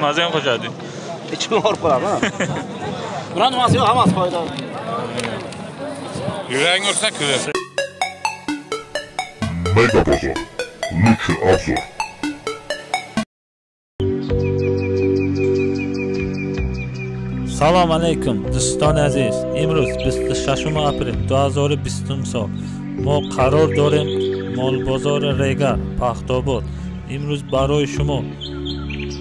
Mazayam qo'shadi. Ichim og'rib qoladi, ha. Biron nimasi yo'q, hammasi foyda. Yuraging ursa kular. Mega Bozor. Лучший обзор. Салом алейкум, дӯстони азиз. Имрӯз 26 апрел 2020 сол. Мо қарор дорем молбозори Регар, Пахтобод. Имрӯз барои шумо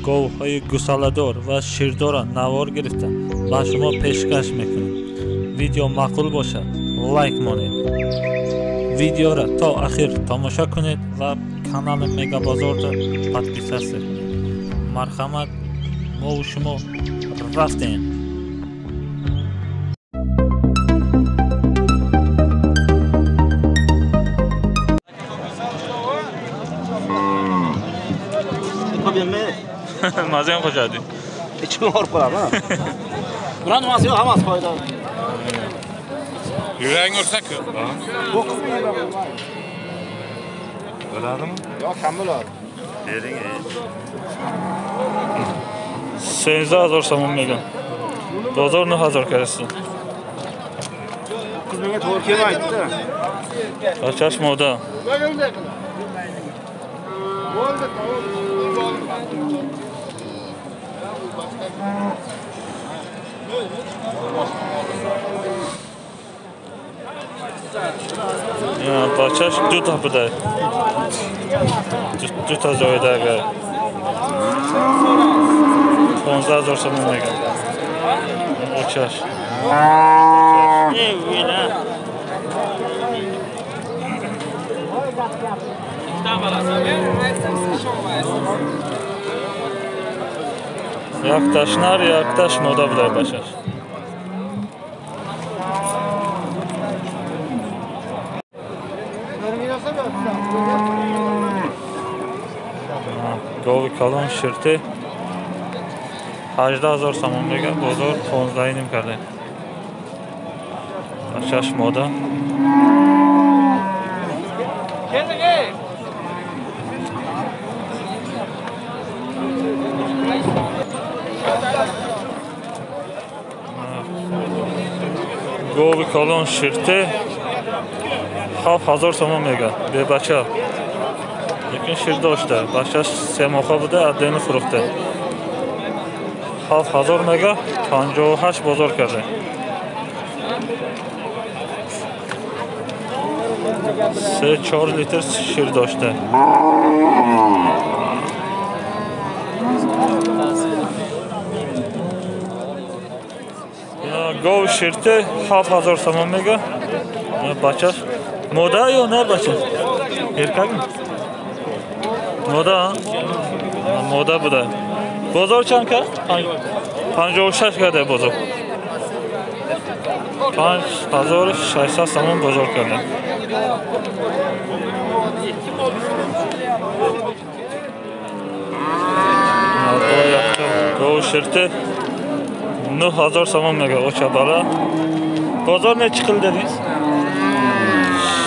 говҳои гусаладор ва ширдорро навор гирифта ба шумо пешкаш мекунем. Видео маъқул бошад, лайк монед. Видеоро то ахир тамошо кунед ва канали Мегабозорро подписаться кунед. Марҳамат, мову шумо рафтем. Mazayam qo'shadi. Ichim og'rib qoladi, ha. Biron nimasi yo'q, hammasi foyda. Yuraging ursa bo'ladimi? Yo'q, kam bo'ladi. Bering. 13000 сомон мегӯям. Бозор 9000 кардаст. Qiz menga to'g'ri kelmaydi-da. Бачаш мода. Бачаш дута будай. Дута зоида агар. 15000 сомон мегӯям. Очаш. Якташ нар, якташ мода будай бачаш. Гови калон ширте 18000 сомон мегӯяд, бозор 15.5 карда. Бачаш мода. Гови калон ширте 7000 сомон мегӯяд, бебача. Лекин шир дошта, бачаш се моҳа буда, аддени фурӯхта. 7000 мега, 58 бозор карда. 3-4 литр шир дошта. Гов ширте 7000 сомон мега. Бачаш мода ё не бачаш? Эркак? Мода, мода буда. Бозор чанд кард? 56 карда бозор. 5600 сомон бозор карда. Гов ширте 9000 сомон мега оча бала. Бозор нечи қил дедиз?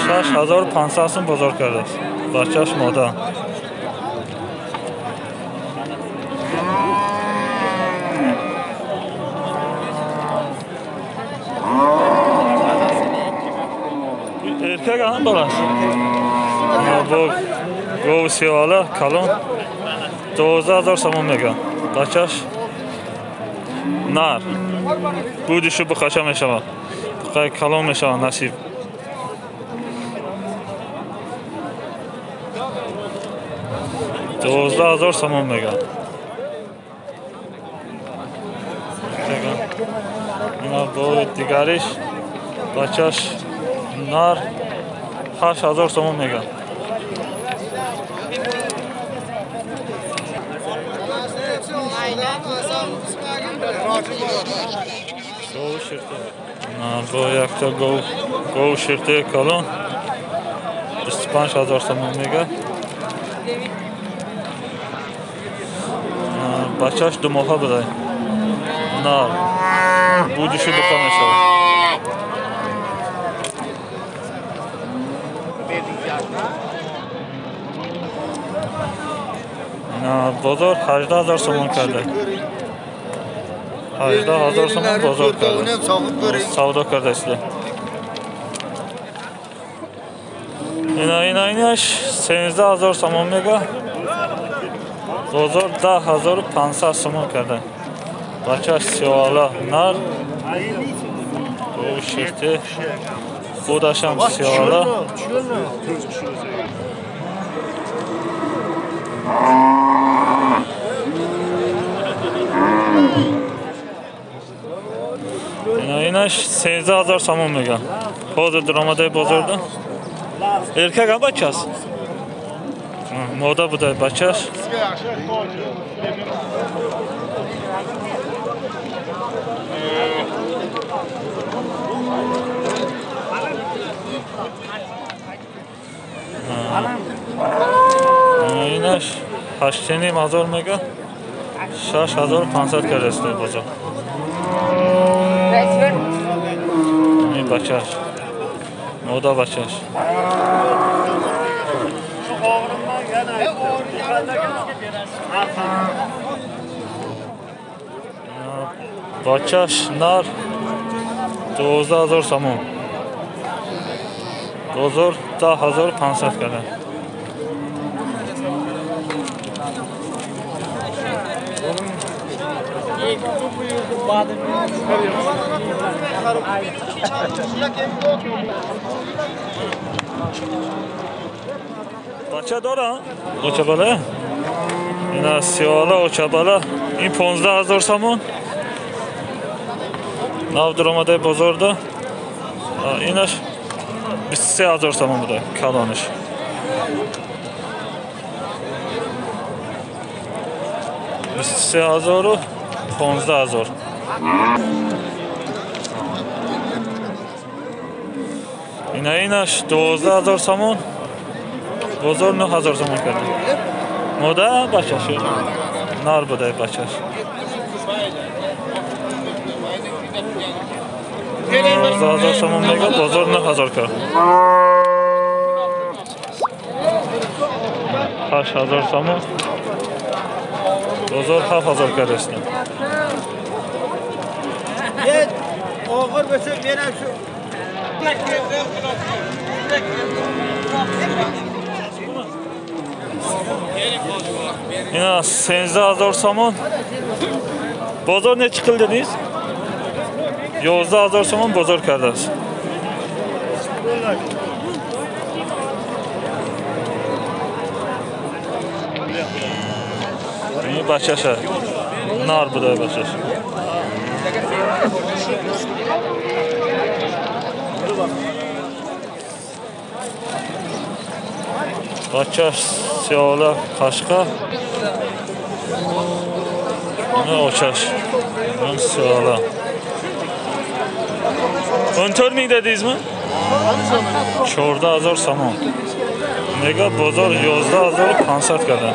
6500 сом бозор кардааст. Бачаш мода. Эркак ҳам баласт. Бо гов сиёҳала калон 12000 сомон мегӯянд. Бачаш нар. Будишу бухача мешавад. Буқай калон мешавад насиб. 12000 сомон мегӯянд. Ина бо дигариш бачаш нар 8000 сомон мегӯянд. Бо якта гов ширтаи калон 25000 сомон мегӯяд. Бачаш ду моҳа будай. Нар будишу буқа мешавад. Бозор 18,000 сомон карда. 18,000 сомон бозор карда. Савдо карда аслӣ. Ина инаш 13,000 сомон мега. Бозор 10,500 сомон карда. Бачаш сиёҳала нар. Ширте худашам сиёҳала. Инаш 13,000 сомон мега. Ҳозир даромадаи бозорда. Эркак ам бачаст? Мода буда бачаш. Инаш 8,500 мега. 6,500 кардаст бозор. Ин бачаш. Мода бачаш. Бачаш нар 12,000 сомон. Бозор 10,500 карда. Бача дора? Очабала? Ина сиёҳала очабала. Ин 15,000 сомон. Нав даромадаи бозорда. Инаш 23,000 сомон буда калониш. 23,000 15,000. Инаш 12,000 сомон. Бозор 9,000 сомон карда. Мода бачаш нар буда бачаш. 12,000 сомон мега, бозор 9,000 кард. 8,000 сомон. Бозор 7,000 кардаст. Ина 13,000 сомон. Бозор нечи қил дедиз? 11,000 сомон бозор кардааст. Ин бачаша нар буда бачаш. Бачаш сиёҳала қашқа. Ина очаш. Ин сиёҳала. 14,000 дедизми? 14,000 сомон. Мега бозор 11,500 карда.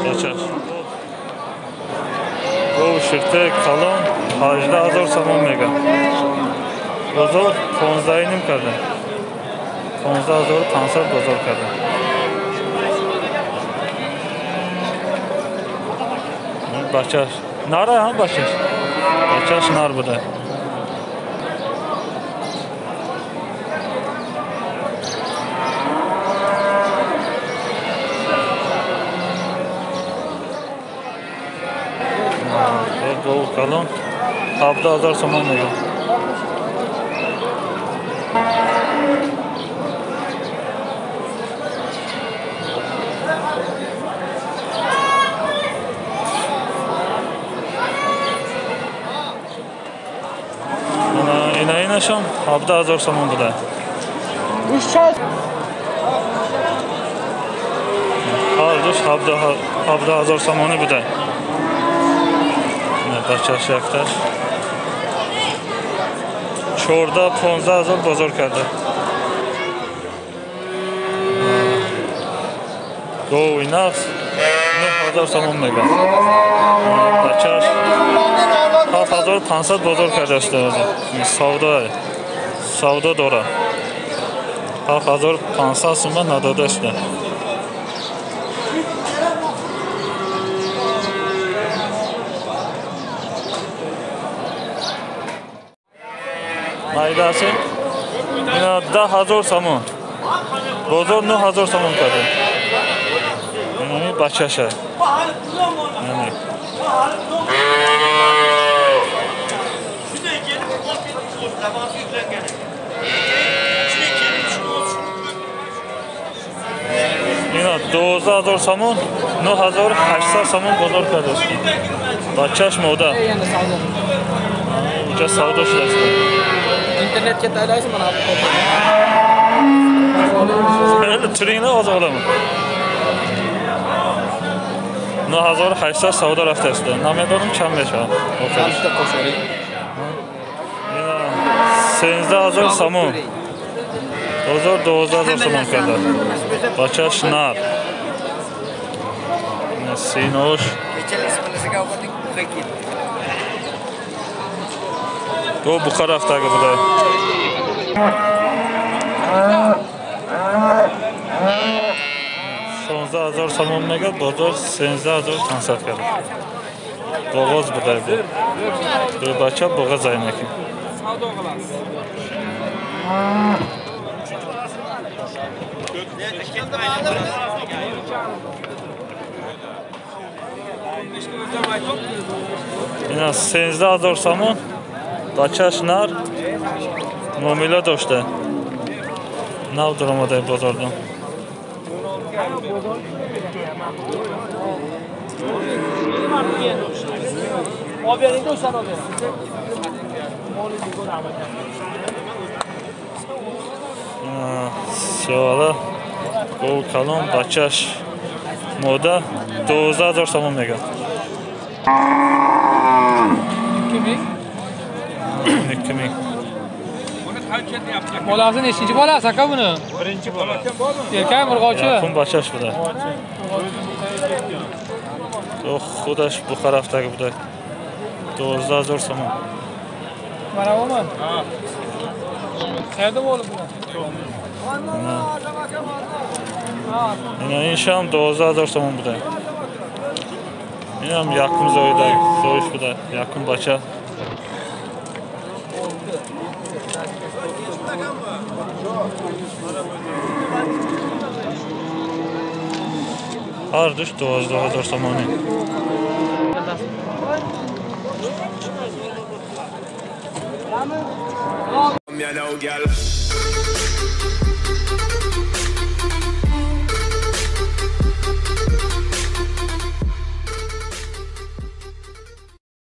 Бачаш. Гов ширте калон 18,000 сомон мега. Бозор 15,5 карда. 15,500 бозор карда. Бачаш нара ҳам бачаш. Бачаш нар буда. Гов калон 17,000 сомон мега. Инашам 17,000 сомон буда. Ҳар душ 17,000 сомонӣ буда. Бачаш якташ 14-15,000 бозор карда. Гови нағз 9,000 сомон мега. Бачаш 7500 бозор кардааст. Савдо. Савдо дорад. 7500 сумма надодааст. Майдаси ина 10000 сомон. Бозор 9000 сомон карда. Инами бачаша. Инами. Ина 12000 сомон, 9800 сомон бозор кардааст. Бачаш мода. Инҷа савдо шудааст. Интернетga taylaysiz mana bu. Turinglar hozir olaman. 9800 savdo raftasi. Намедонам чанд мешавад. Чандта qo'shaylik. 13000 сомон. Бозор 12000 сомон карда. Бачаш нар. Синош. Бо Бухара рафтага буда. 16000 сомон мега, бозор 13500 карда. Боғоз буда бу. Ду бача боғоз айнаки. Ина 13000 сомон. Бачаш нар муомила дошта. Нав дуромадаи бозордон. Сиёла гов калон бачаш мода 12000 сомон мега. 2000. Bolasi nechinchi bolasi aka buni? Birinchi bolasi. Erkak urg'ochi? Yakun bachash buda. Худаш Бухарафтаги буда. 12000 сомон. Mana bumi? Ha. Qayerda bo'lib bu? Ина ин шам 12000 сомон буда. Инам якум зоида, зоиш буда, якум бача. Ҳар душ 12000 сомонӣ. You know, girl.